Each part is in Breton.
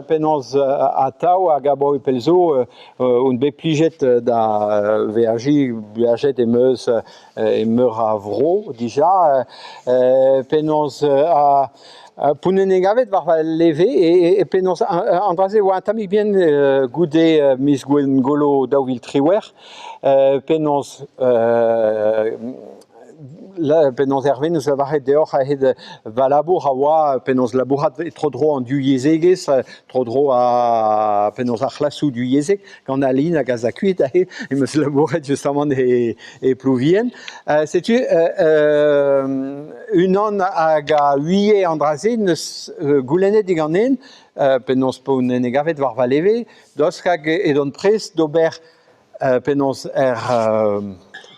penaos atav hag abaoe pell zo on bet plijet da veajiñ, beajet em eus e meur a vro dija penaos p'on en em gavet war va leve e penaos an dra-se e oa un tammig bihan goude miz Gwengolo 2018 penaos Penaos Herve 'neus lavaret deoc'h a-hed va labour a oa penaos labourat tro-dro an divyezhegezh, tro-dro a penaos ar c'hlasoù divyezhek gant Aline hag Azakuit aze em eus labouret justamant e e Plouvien. Setu unan hag a ouie an dra-se 'neus goulennet diganen penaos p'on en e gavet war va leve, daoust hag edon prest d'ober Penaos er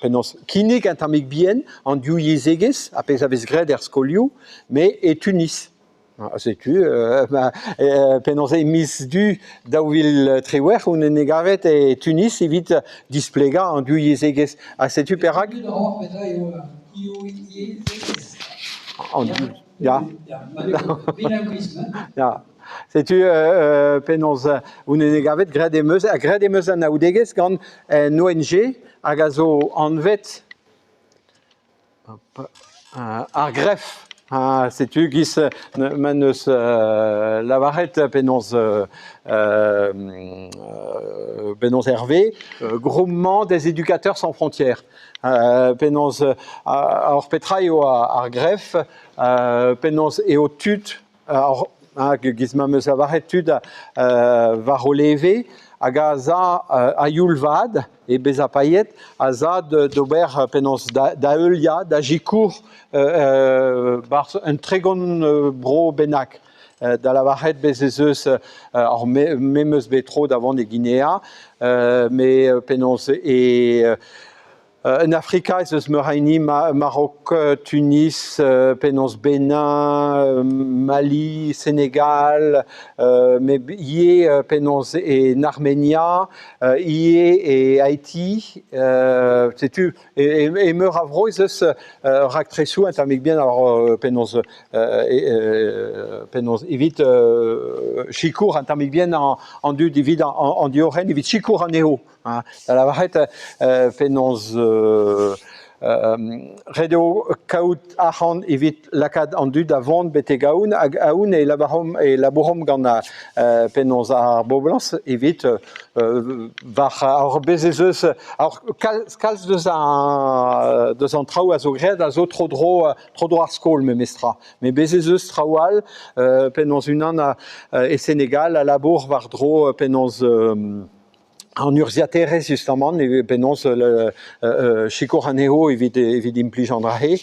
penaos kinnig un tammig bihan an divyezhegezh, ar pezh a vez graet er skolioù, met e Tunis. Setu penaos e miz Du 2018 on en e gavet e Tunis evit displegañ an divyezhegezh. Ha setu perak. Ya. Ya. Setu penaos on en e gavet, graet em eus, ha graet em eus anaoudegezh gant un ONG hag a zo anvet ar Gref. Ha setu giz ma 'neus lavaret penaos penaos Hervé, groupement des éducateurs sans frontières. Penaos ar petra eo ar Gref, penaos eo tud Hag giz ma 'm eus lavaret tud war o leve hag a za a-youl vat e bezañ paeet, a za d'ober penaos da heuliañ, da sikour 'barzh un 30 bro bennak. Da lavaret bez' ez eus me 'm eus bet tro da vont e Ginea, met penaos e En Afrika ez eus meur a hini, Marok, Tunis, penaos Benin, Mali, Senegal, met ivez penaos en Armenia, ivez e Haiti. Setu e meur a vro ez eus raktresoù un tammig bihan ar penaos penaos evit sikour un tammig bihan an dud evit an diorren, evit sikour anezho. Da lavaret penaos ret eo kaout arc'hant evit lakaat an dud da vont betek aon hag aon e lavaromp e labouromp gant penaos ar boblañs evit war ar bez ez eus kalz kalz deus an deus an traoù a zo graet a zo tro-dro tro-dro ar skol memestra met bez ez eus traoù all penaos unan e Senegal a labour war-dro penaos An urzhiataerezh justamant penaos sikour anezho evit evit implij an dra-se.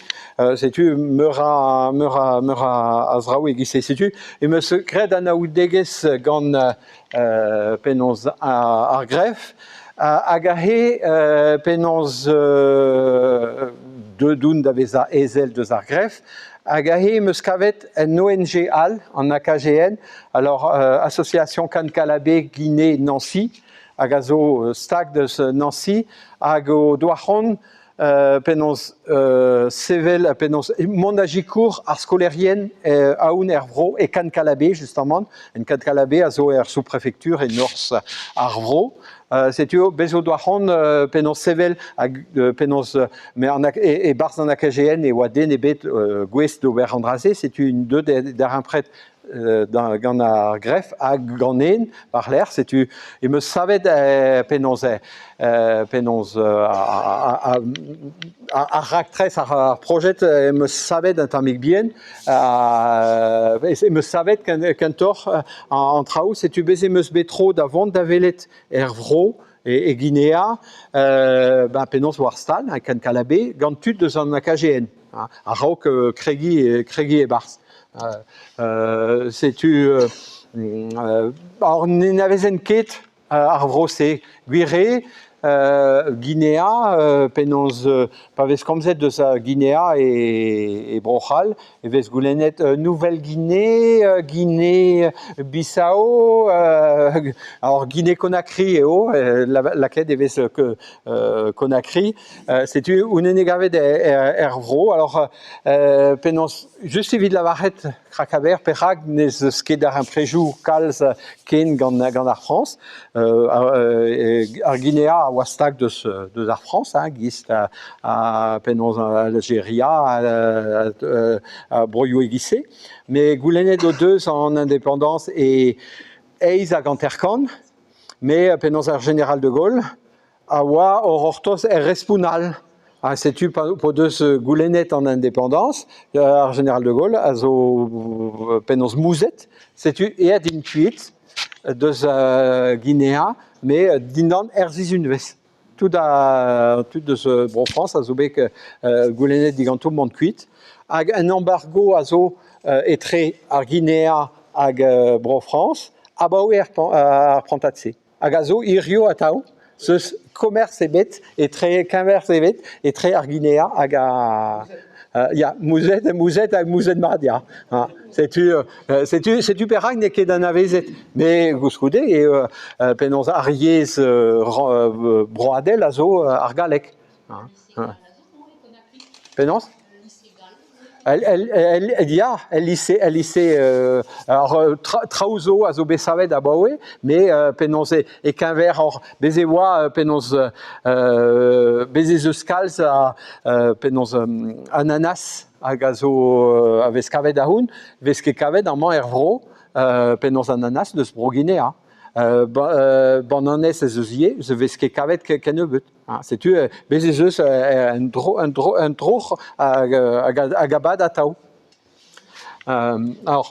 Setu meur a meur a meur a zraoù e-giz-se. Setu em eus graet anaoudegezh gant penaos ar gref hag aze penaos deuet on da vezañ ezel deus ar gref hag aze em eus kavet un ONG all, an AKGN, Alors, Association Cannes-Calabé Guinée-Nancy, hag a zo stag deus Nancy, hag o doa c'hoant penaos sevel, penaos mont da sikour ar skolaerien aon er vro e Cannes-Calabé justement. En Cannes-Calabé a zo er sous-préfecture e norzh ar vro. Setu bez o doa c'hoant penaos sevel hag penaos e-barzh an AKGN e oa den ebet gouest d'ober an dra-se. Setu int deuet darempred gant ar gref hag ganen war-lerc'h setu em eus savet penaos penaos ar raktres ar projet em eus savet un tammig bihan em eus savet kentoc'h an traoù setu bez em eus bet tro da vont da welet er vro e Ginea ben penaos war stal en Kalabe gant tud eus an AKGN a-raok kregiñ kregiñ e-barzh. Setu n'anavezen ket ar vro-se. Gwir eo. Ginea, penaos pa vez komzet deus Ginea e Bro-C'hall e vez goulennet Nouvelle-Guinée, Guinée-Bissau, alors Guinée-Conakry eo, lakaet e vez Conakry. Setu honnezh ne gavet er vro. Alors penaos just evit lavaret Krakaber perak n'ez eus ket darempredoù kalz ken gant gant ar Frañs. Ar Ginea a oa stag deus deus ar Frañs, hein, gist ha penaos Aljeria ha broioù e-giz-se. Met goulennet o deus an independañs e 58, met penaos ar jeneral de Gaulle a oa o c'hortoz er respont all. Ha setu p'o deus goulennet an independañs, ar jeneral de Gaulle a zo penaos mouzhet. Setu aet int kuit deus Ginea, met dindan ur sizhunvezh. Tout a tud deus Bro-Frañs a zo bet goulennet diganto mont kuit. Hag un embargo a zo etre ar Ginea hag Bro-Frañs abaoe ar prantad-se. Hag a zo hiziv atav 'z eus komers ebet etre keñverz ebet etre ar Ginea hag ar ya mouzhet mouzhet hag mouzhet mat ya setu setu setu perak n'eo ket anavezet met koulskoude eo penaos ar yezh broadel a zo ar galleg. Penaos? Ya, el lise, el lise alors traoù zo a zo bet savet abaoe, met penaos e-keñver hor bez' e oa penaos bez' ez eus kalz a penaos ananas hag a zo a vez kavet ahont, 'vez ket kavet amañ er vro penaos ananas deus Bro-Ginea. Bananez ez eus ivez, ne vez ket kavet kennebeut. Setu bez' ez eus un dro un dro un troc'h hag hag a bad atav. Alors.